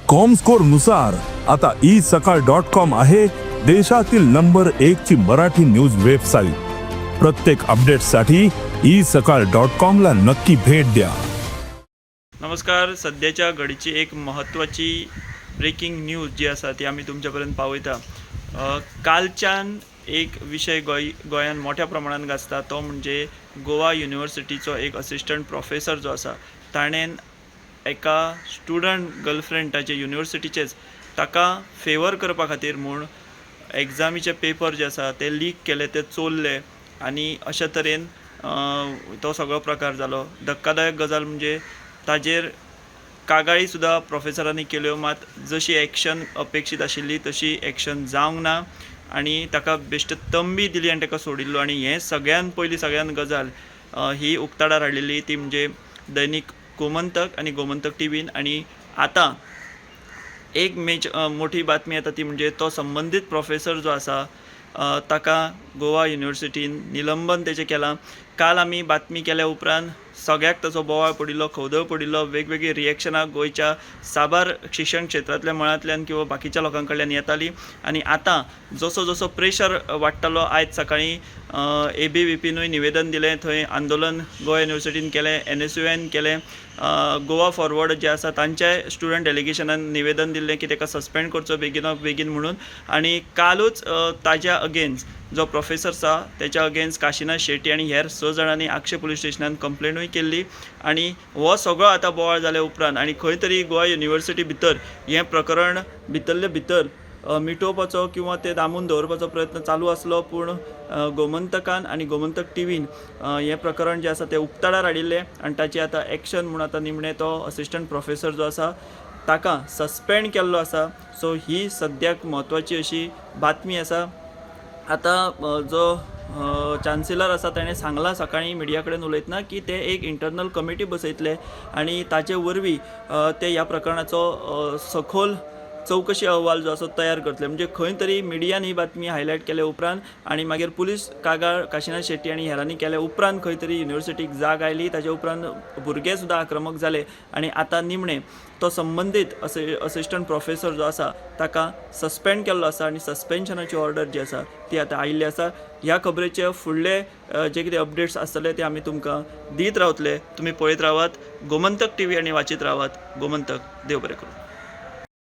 Comscore नुसार आता E सकाळ डॉट कॉम आहे देशातील नंबर एक ची मराठी न्यूज वेबसाईट. प्रत्येक अपडेटसाठी ई सकाळ डॉट कॉम ला नक्की भेट द्या. नमस्कार. सद्याच्या घडीची एक म्हत्वाची ब्रेकिंग न्यूज जी आसा ती आमी तुमच्या पर्यंत पावयता. कालच्यान एक विशय गोंयान मोठ्या प्रमाणान गाजता, तो म्हणजे गोवा युनिवर्सिटीचो एक असिस्टंट प्रोफेसर जो आसा, ताणें एका स्टुडंट गर्लफ्रेंडाचे, युनिवर्सिटीचेच, ताका फेवर करपा खातीर म्हूण एग्जामीचे पेपर जे आसा ते लीक केले, ते चोरले आनी अशा तरेन तो सगळो प्रकार जालो. धक्कादायक गजाल म्हणजे ताजेर कागाळी सुद्दां प्रोफेसरांनी केल्यो, मात जशी एक्शन अपेक्षीत आशिल्ली तशी एक्शन जावंक ना आनी ताका बेश्टे तंबी दिली आनी ताका सोडिल्लो. आनी हें सगळ्यान पयलीं, सगळ्यान गजाल ही उक्ताडार हाडलेली ती म्हणजे दैनीक गोमंतक आनी गोमंतक टिवीन. आनी आतां एक मेज मोठी बातमी येता ती म्हणजे तो संबंदीत प्रोफेसर जो आसा, ताका गोवा युनिवर्सिटीन निलंबन तेचें केलां. काल आमी बातमी केल्या उपरांत सगळ्याक ताचो बोवाळ पडिल्लो, खवदळ पडिल्लो. वेगवेगळीं रिएक्शनां गोंयच्या साबार शिक्षण क्षेत्रांतल्या मळांतल्यान किंवा बाकीच्या लोकां कडल्यान येतालीं. आनी आतां जसो जसो प्रेशर वाडटालो, आयज सकाळीं एबीवीपीनूय निवेदन दिलें, थंय आंदोलन गोवा युनिवर्सिटीन केलें, एनएसयूआयन केलें, गोवा फॉरवर्ड जे आसा तांच्याय स्टुडंट डेलिगेशनान निवेदन दिल्लें की ताका सस्पेंड करचो बेगिना बेगीन म्हणून. आनी कालूच ताज्या अगेन्स्ट, जो प्रोफेसर आसा तेच्या अगेन्स्ट, काशिनाथ शेट्टी आनी हेर स जाणांनी आगशे पुलीस स्टेशनान कंप्लेनूय केल्ली. आनी हो सगळो आतां बोवाळ जाल्या उपरांत आनी खंय तरी गोवा युनिवर्सिटी भितर हें प्रकरण भितरले भितर मिटोवपाचो किंवा ते दामून दवरपाचो प्रयत्न चालू आसलो, पूण गोमंतकान आनी गोमंतक टिवीन हें प्रकरण जें आसा तें उक्ताडार हाडिल्लें. आनी ताची आतां एक्शन म्हूण आतां निमणें तो असिस्टंट प्रोफेसर जो आसा ताका सस्पेंड केल्लो आसा. सो ही सद्याक म्हत्वाची अशी बातमी आसा. आतां जो चान्सिलर आसा ताणें सांगलां सकाळीं मिडिया कडेन उलयतना की ते एक इंटरनल कमिटी बसयतले आनी ताचे वरवीं ते ह्या प्रकरणाचो सखोल चवकशी अहवाल जो आसा तयार करतले. म्हणजे खंय तरी मिडियान ही बातमी हायलायट केल्या उपरांत आनी मागीर पुलीस कागाळ काशिनाथ शेट्टी आनी हेरांनी केल्या उपरांत खंय तरी युनिवर्सिटीक जाग आयली. ताचे उपरांत भुरगे सुद्दां आक्रमक जाले आनी आतां निमणें तो संबंदीत असिस्टंट प्रोफेसर जो आसा ताका सस्पेंड केल्लो आसा आनी सस्पेन्शनाची ऑर्डर जी आसा ती आतां आयिल्ली आसा. ह्या खबरेचे फुडले जे कितें अपडेट्स आसतले ते आमी तुमकां दीत रावतले. तुमी पळयत रावात गोमंतक टिवी आनी वाचीत रावात गोमंतक. देव बरें करूं.